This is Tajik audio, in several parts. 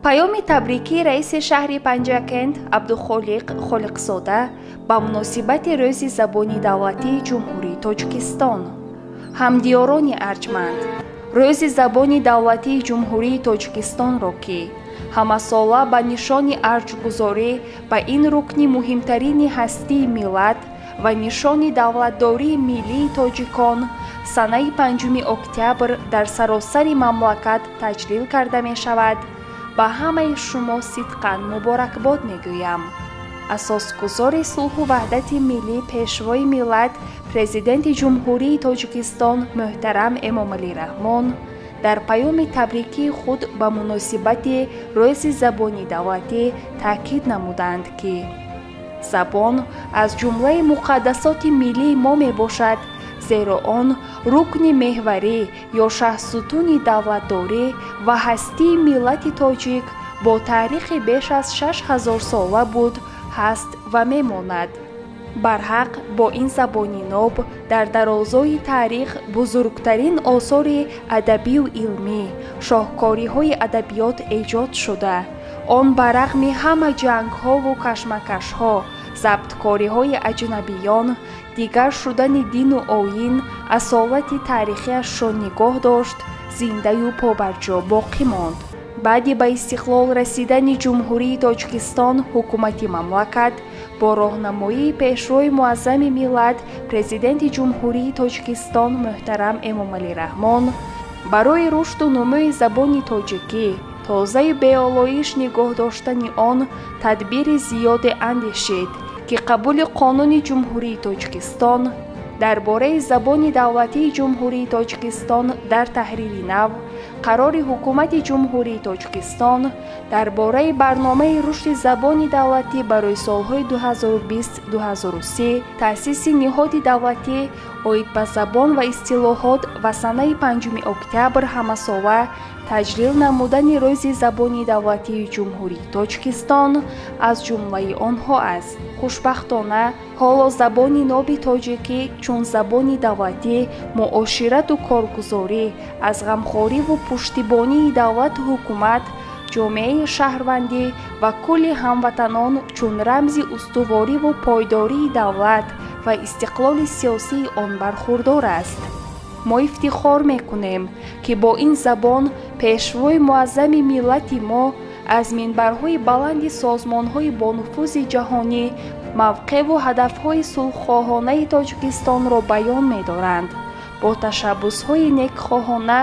Паёми табрикии раиси шаҳри Панҷакент Абдухолиқ Холиқзода ба муносибати Рӯзи забони давлатии Ҷумҳурии Тоҷикистон. Ҳамдиёрони арҷманд, Рӯзи забони давлатии Ҷумҳурии Тоҷикистонро, ки ҳамасола ба нишони арҷгузорӣ ба ин рукни муҳимтарини ҳастии миллат ва нишони давлатдории миллии тоҷикон санаи 5 октябр дар саросари мамлакат таҷлил карда мешавад, ба ҳамаи шумо сидқан муборакбод мегӯям. Асосгузори сулҳу ваҳдати миллӣ, Пешвои миллат, Президенти Ҷумҳурии Тоҷикистон муҳтарам Эмомалӣ Раҳмон дар паёми табрикии худ ба муносибати Рӯзи забони давлатӣ таъкид намуданд, ки забон аз ҷумлаи муқаддасоти миллии мо мебошад, зеро он рукни меҳварӣ ё шаҳсутуни давлатдорӣ ва ҳастии миллати тоҷик бо таърихи беш аз 6000 сола буд, ҳаст ва мемонад. Барҳақ бо ин забони ноб дар дарозои таърих бузургтарин осори адабию илмӣ, шоҳкориҳои адабиёт эҷод шуда, он ба рағми ҳама ҷангҳову кашмакашҳо, забткориҳои аҷнабиён, дигар шудани дину оин, асолати таърихиашро нигоҳ дошт, зиндаю побарҷо боқӣ монд. Баъди ба истиқлол расидани Ҷумҳурии Тоҷикистон, ҳукумати мамлакат бо роҳнамоии Пешвои муаззами миллат, Президенти Ҷумҳурии Тоҷикистон муҳтарам Эмомалӣ Раҳмон барои рушду нумӯи забони тоҷикӣ, тозаю беолоиш нигоҳ доштани он тадбири зиёде андешид, ки қабули Қонуни Ҷумҳурии Тоҷикистон дар бораи забони давлатии Ҷумҳурии Тоҷикистон дар таҳрири нав, қарори Ҳукумати Ҷумҳурии Тоҷикистон дар бораи барномаи рушди забони давлатӣ барои солҳои 2020-2030, таъсиси ниҳоди давлатӣ оид ба забон ва истилоҳот ва санаи 5 октябр ҳамасола таҷлил намудани Рӯзи забони давлатии Ҷумҳурии Тоҷикистон аз ҷумлаи онҳо аст. Хушбахтона, ҳоло забони ноби тоҷикӣ чун забони давлатӣ муоширату коргузорӣ аз ғамхориву пуштибонии давлату ҳукумат, ҷомеаи шаҳрвандӣ ва кулли ҳамватанон чун рамзи устувориву пойдории давлат ва истиқлоли сиёсии он бархурдор аст. Мо ифтихор мекунем, ки бо ин забон Пешвои муаззами миллати мо аз минбарҳои баланди созмонҳои бонуфузи ҷаҳонӣ мавқеъву ҳадафҳои сулҳхоҳонаи Тоҷикистонро баён медоранд, бо ташаббусҳои некхоҳона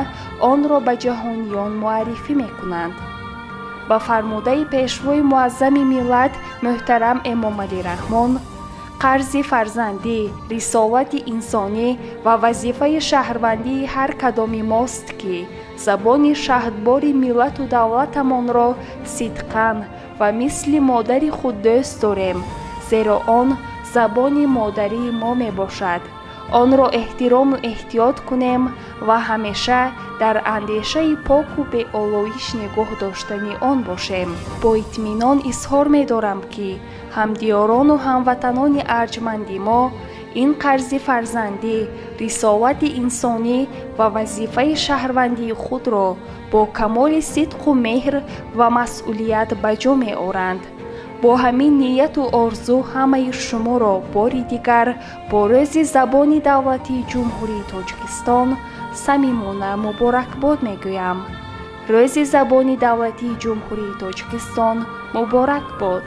онро ба ҷаҳониён муаррифӣ мекунанд. Ба фармудаи Пешвои муаззами миллат муҳтарам Эмомалӣ Раҳмон, қарзи фарзандӣ, рисолати инсонӣ ва вазифаи шаҳрвандии ҳар кадоми мост, ки забони шаҳдбори миллату давлатамонро сидқан ва мисли модари худ дӯст дорем, зеро он забони модарии мо мебошад. Онро эҳтирому эҳтиёт кунем ва ҳамеша дар андешаи поку беолоиш нигоҳ доштани он бошем. Бо итминон изҳор медорам, ки ҳамдиёрону ҳамватанони арҷманди мо ин қарзи фарзандӣ, рисолати инсонӣ ва вазифаи шаҳрвандии худро бо камоли сидқу меҳр ва масъулият ба ҷо меоранд. Бо ҳамин нияту орзу ҳамаи шуморо бори дигар бо Рӯзи забони давлатии Ҷумҳурии Тоҷикистон самимона муборакбод мегӯям. Рӯзи забони давлатии Ҷумҳурии Тоҷикистон муборак бод!